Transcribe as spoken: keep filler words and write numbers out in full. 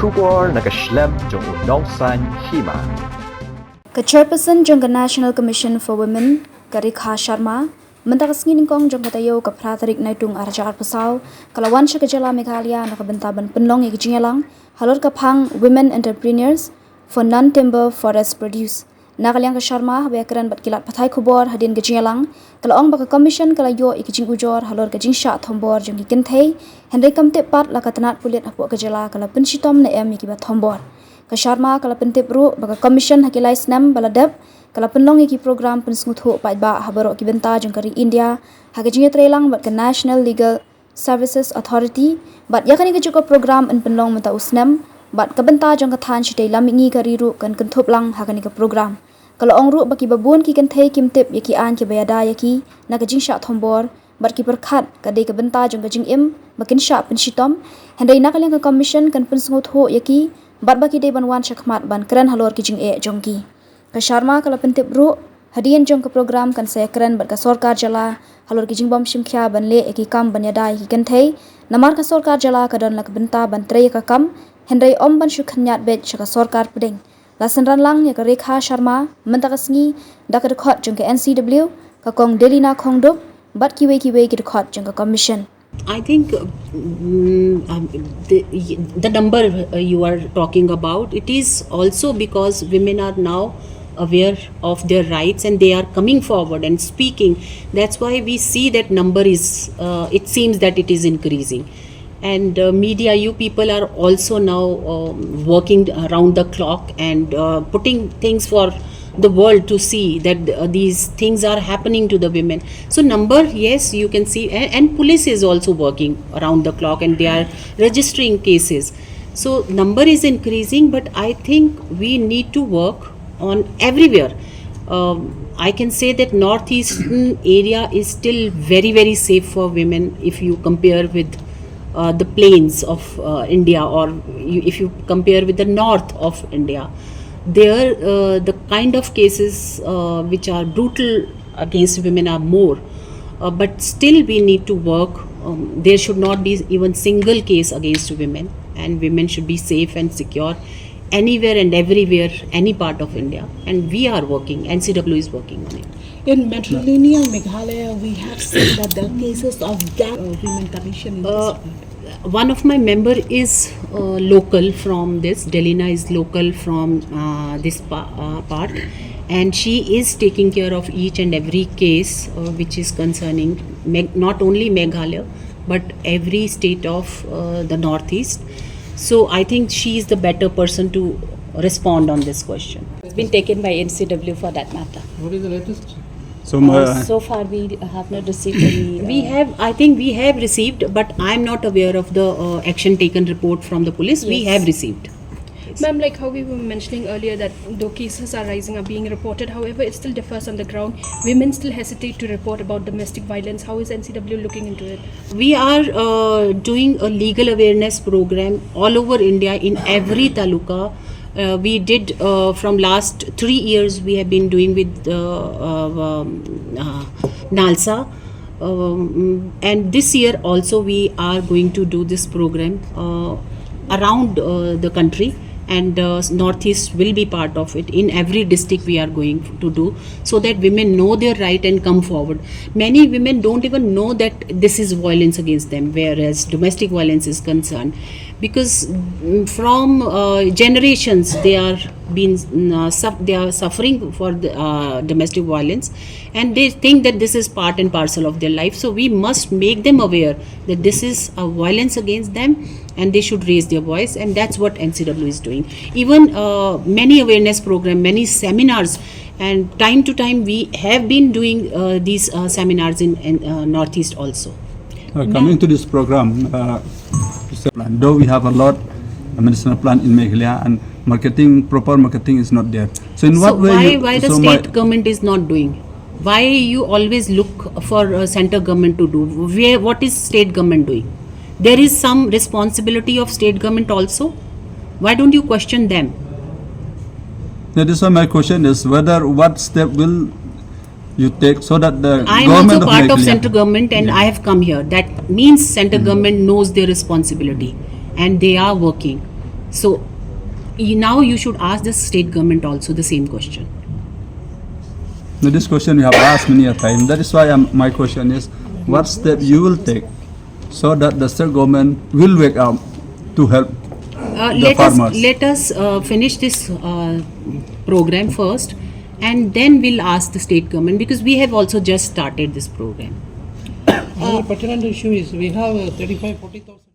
Khubor na ka shlem jong u Nongsaiñ Hima. Ka Chairperson jong ka National Commission for Women, ka Rekha Sharma, mynta ka sngi nyngkong jong ka taïew ka phra tarik Naitung arhajar arphew saw, ka la wan sha ka jylla Meghalaya na ka bynta ban pynlong ïa ka jingïalang halor ka phang Women Entrepreneurs for Non-Timber Forest Produce. Na ka liang ka Sharma, haba ïakren bad ki lad pathai khubor hadien ka jingïalang, ka la ong ba ka Commission ka la ïoh ïa ka jingujor halor ka jingshah thombor jong ki kynthei, hynrei kam tip pat la ka tnat pulit hapoh ka jylla ka la pynshitom ne em ïa kiba thombor. Ka Sharma ka la pyntip ruh ba ka Commission ha ki lai snem ba la dep ka la pynlong ïa ki program pynsngewthuh paidbah ha baroh ki bynta jong ka ri India, ha ka jingïatreilang bad ka National Legal Services Authority, bad ïa kane ka jaka program yn pynlong mynta u snem, bad ka bynta jong ka thaiñ shatei lam mihngi ka ri ruh kan kynthup lang ha kane ka program. Ka la ong ruh ba kiba bun ki kynthei kim tip ïa ki aiñ kiba ïada ïa ki na ka jingshah thombor, bad ki pyrkhat ka dei ka bynta jong ka jingim ba kin shah pynshitom, hynrei na ka liang ka Commission kan pynsngewthuh ïa ki, bad ba ki dei ban wan shakhmat ban kren halor ki jingeh jong ki. Ka Sharma ka la pyntip ruh, hadien jong ka program kan sa ïakren bad ka sorkar jylla halor ki jingbym shim khia ban leh ïa ki kam ban ïada ïa ki kynthei, namar ka sorkar jylla ka don la ka bynta ban trei ïa ka kam, hynrei ym ban shu khynñiat beit sha ka sorkar pdeng. La synran lang ïa ka Rekha Sharma mynta ka sngi da ka dkhot jong ka N C W, ka Kong Delina Khongdup, bad kiwei kiwei ki dkhot jong ka Commission. I think, uh, mm, um, the, the number, uh, you are talking about, it is also because women are now aware of their rights and they are coming forward and speaking. That's why we see that number is, uh, it seems that it is increasing. And, uh, media, you people are also now, um, working around the clock and, uh, putting things for the world to see that, uh, these things are happening to the women. So number, yes, you can see, and, and police is also working around the clock and they are registering cases. So number is increasing, but I think we need to work on everywhere. Um, I can say that northeastern area is still very, very safe for women if you compare with, uh, the plains of, uh, India, or you, if you compare with the north of India. There, uh, the kind of cases, uh, which are brutal against women are more, uh, but still we need to work. Um, there should not be even single case against women, and women should be safe and secure anywhere and everywhere, any part of India. And we are working, N C W is working on it. In matrilineal Meghalaya, we have seen that there are cases of gang, uh, women commission in this, uh, part. One of my member is, uh, local from this. Delina is local from, uh, this pa- uh, part, and she is taking care of each and every case, uh, which is concerning Meg- not only Meghalaya but every state of, uh, the northeast. So I think she is the better person to respond on this question. It's been taken by N C W for that matter. What is the latest? So, uh, uh, so far we have not received any. We, uh, have, I think we have received, but I'm not aware of the, uh, action taken report from the police. We, yes, have received. Ma'am, like how we were mentioning earlier that though cases are rising, are being reported, however, it still differs on the ground. Women still hesitate to report about domestic violence. How is N C W looking into it? We are, uh, doing a legal awareness program all over India in every taluka. Uh, we did, uh, from last three years, we have been doing with, uh, uh, um, uh, NALSA. Um, and this year also, we are going to do this program, uh, around, uh, the country, and, uh, Northeast will be part of it. In every district, we are going to do, so that women know their right and come forward. Many women don't even know that this is violence against them, whereas domestic violence is concerned, because, mm, from, uh, generations they are being, mm, uh, suff- they are suffering for the, uh, domestic violence, and they think that this is part and parcel of their life. So we must make them aware that this is a violence against them, and they should raise their voice, and that's what N C W is doing. Even, uh, many awareness program, many seminars, and time to time we have been doing, uh, these, uh, seminars in, in, uh, Northeast also. Uh, coming to this program, uh, it's a plan. Though we have a lot, a medicinal plant in Meghalaya, and marketing, proper marketing is not there. So in what way? Why, you, why the so state government is not doing? Why you always look for, uh, center government to do? Where, what is state government doing? There is some responsibility of state government also. Why don't you question them? That is why my question is whether what step will you take so that the I am government also of part of Meghalaya, central government, and, yeah, I have come here. That means central, mm, government knows their responsibility and they are working. So you, now you should ask the state government also the same question. Now, this question we have asked many a time. That is why I'm, my question is, what step you will take so that the state government will wake up to help Uh, the let farmers? Us, let us uh, finish this uh, program first, and then we'll ask the state government, because we have also just started this program. Another pertinent issue is we have uh, thirty-five, forty thousand.